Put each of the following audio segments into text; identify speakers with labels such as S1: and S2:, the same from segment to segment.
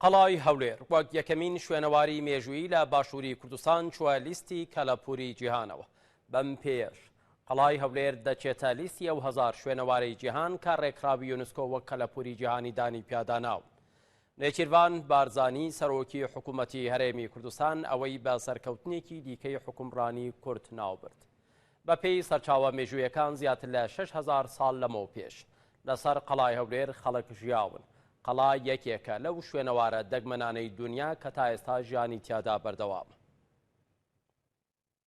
S1: قەڵای هەولێر وەک یەکەمین شوێنەواری مێژوویی لە باشووری کوردستان چووە لیستی کەلەپووری جیهانەوە. بەم پێیەش قەڵای هەولێر دەچێتە لیستی ئەو هەزار شوێنەوارەی جیهان کە ڕێکخراوی یونسکۆ وەک کەلەپووری جیهانی دانی پیادا ناون. نێچیرڤان بارزانی سەرۆکی حکوومەتی هەرێمی کوردستان ئەوەی بە سەرکەوتنێکی دیکەی حوکمڕانی کورد ناوبرد. بەپێی سەرچاوە مێژوویەکان زیاتر لە 6000 ساڵ لەمەوپێش لەسەر قەڵای هەولێر خەڵک ژیاون. قەڵا یەکێکە لەو شوێنەوارە دەگمەنانەی دونیا کە تا ئێستا ژیانی تیادا بەردەوامە.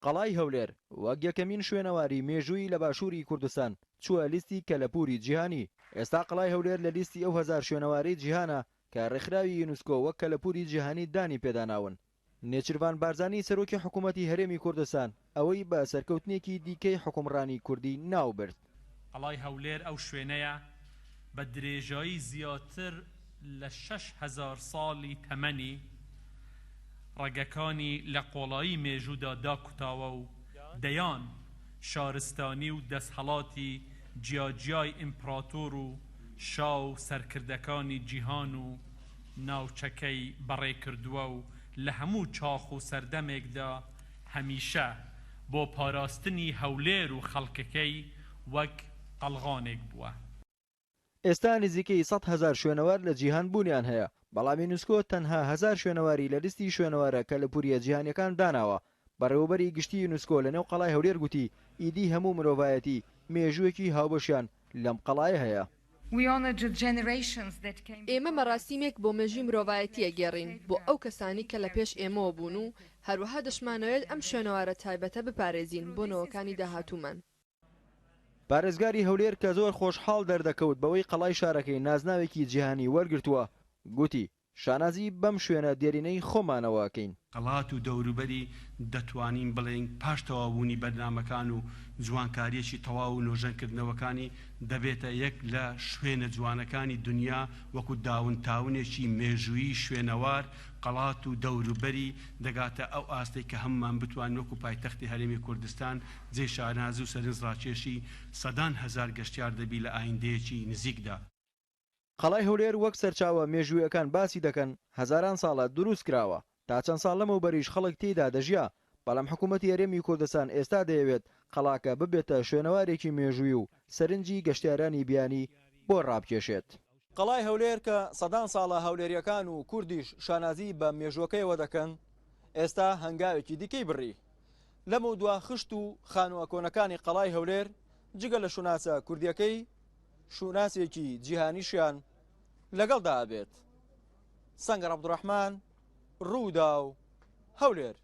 S2: قەڵای هەولێر وەک یەکەمین شوێنەواری مێژوویی لە باشووری کوردستان چووە لیستی کەلەپووری جیهانی. ئێستا قەڵای هەولێر لە لیستی ئەو هەزار شوێنەوارەی جیهانە کە ڕێکخراوی یونسکۆ وەک کەلەپووری جیهانی دانی پێداناون. نێچیرڤان بارزانی سەرۆکی حکوومەتی هەرێمی کوردستان ئەوەی بە سەرکەوتنێکی دیکەی حوکمڕانی کوردی ناوبرد.
S3: قەڵای هەولێر ئەو شوێنەیە بە درێژایی زیاتر لە 6000 ساڵی تەمەنی، ڕەگەکانی لە قۆڵایی مێژوودا داکوتاوە و دەیان شارستانی و دەسهەڵاتی جیاجیای ئیمپراتۆر و شا و سەرکردەکانی جیهان و ناوچەکەی بەڕێکردووە و لە هەموو چاخ و سەردەمێکدا هەمیشە بۆ پاراستنی هەولێر و خەڵکەکەی وەک قەڵغانێک بووە.
S2: ئێستا نزیکەی 100,000 شوێنەوار لە جیهان بوونیان هەیە، بەڵام یونسکۆ تەنها هەزار شوێنەواری لە لیستی شوێنەوارە کەلەپوورییە جیهانییەکان داناوە. بەڕێوەبەری گشتی یونسکۆ لەنێو قەڵای هەولێر گوتی، ئیدی هەموو مرۆڤایەتی مێژوویەکی هاوبەشیان لەم قەڵایە هەیە.
S4: ئێمە مەراسیمێک بۆ مێژووی مرۆڤایەتی ئەگێڕین بۆ ئەو کەسانەی کە لە پێش ئێمەوە بوون و هەروەها دەشمانەوێت ئەم شوێنەوارە تایبەتە بپارێزین بۆ نەوەکانی داهاتوومان.
S2: پارێزگاری هەولێر کە زۆر خۆشحاڵ دەردەکەوت بەوەی قەڵای شارەکەی نازناوێکی جیهانی وەرگرتووە، گوتی، شانازی بەم شوێنە دێرینەی خۆمانەوە ئەکەین.
S5: قەڵات و دەوروبەری دەتوانین بڵێین پاش تەواوبوونی بەرنامەکان و جوانکارییەکی تەواو و نۆژەنکردنەوەکانی دەبێتە یەک لە شوێنە جوانەکانی دونیا وەکو داون تاونێکی مێژوویی شوێنەوار قەڵات و دەوروبەری دەگاتە ئەو ئاستەی کە هەموومان بتوانین وەکو پایتەختی هەرێمی کوردستان جێی شانازی و سەرنجڕاکێشی سەدان هەزار گەشتیار دەبی لە ئایندەیەکی نزیکدا.
S2: قەڵای هەولێر وەک سەرچاوە مێژوویەکان باسی دەکەن هەزاران ساڵە دروست کراوە، تا چەند ساڵ لەمەوبەریش خەڵک تێیدا دەژیا، بەڵام حکوومەتی هەرێمی کوردستان ئێستا دەیەوێت قەڵاکە ببێتە شوێنەوارێکی مێژووی و سەرنجی گەشتیارانی بیانی بۆ ڕابکێشێت. قەڵای هەولێر کە سەدان ساڵە هەولێرییەکان و کوردیش شانازی بە مێژووەکەیەوە دەکەن، ئێستا هەنگاوێکی دیکەی بڕی. لەمەودوا خشت و خانووە کۆنەکانی قەڵای هەولێر جگە لە شوناسە کوردییەکەی، شوناسێکی جیهانیشیان لەگەڵدا ئەبێت. سەنگەر عەبدولڕەحمان، رووداو، هەولێر.